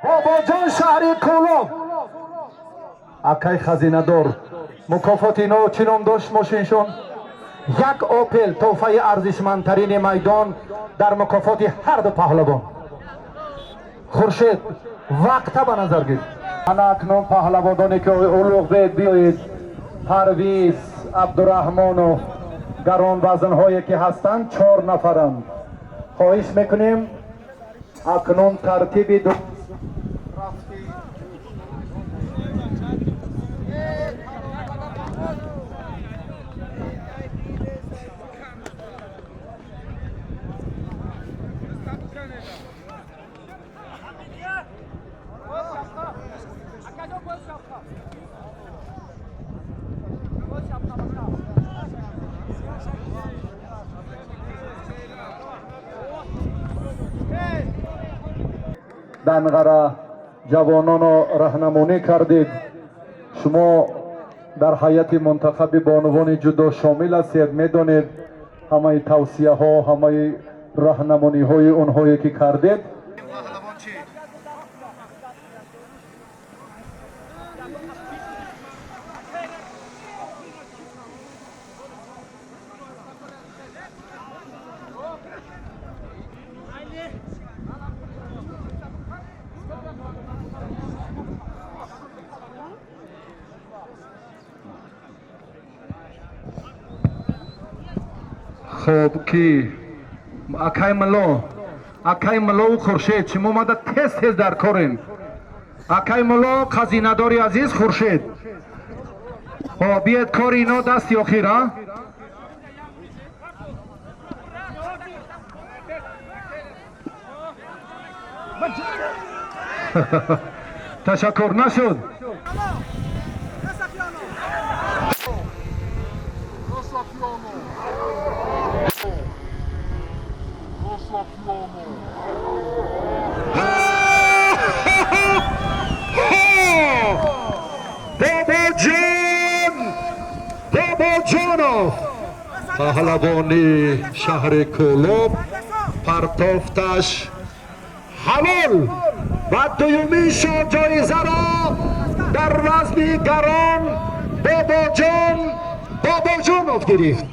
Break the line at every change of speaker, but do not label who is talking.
Бобоҷон, шаҳри Кӯлоб, акай хазинадор. Мукофоти ино чӣ ном дошт? Мошиншон як Опел, тӯҳфаи арзишмандтарини майдон дар мукофоти ҳарду паҳлавон. Хуршед, вақта ба назар гир. Ана акнун паҳлавононе ки Улуғбек, биёед, Парвиз Абдураҳмонов, гаронвазнҳое ки ҳастанд, чор нафаранд. Хоҳиш мекунем, акнун тартиби Данғара ҷавононо раҳнамонӣ кардед. Шумо дар ҳайати мунтахаби бонувони ҷудо шомил ҳастед, медонед, ҳамаи тавсияҳо, ҳамаи раҳнамониҳои онҳое ки кардед.
Паҳлавон чӣ?
Хоб, ки акай Мулло, акай Муллову Хуршед, шумо омада тез тез дар корем. Акай Мулло, хазинадори азиз, Хуршед, хоб, биед, кори ино дасти охир, а. Ташаккур, нашуд. Бобоҷон Бобоҷонов, паҳлавони шаҳри Кӯлоб, партофташ ҳалол ва дуюмин ҷоизаро дар вазни гарон Бобоҷон Бобоҷонов гирифт.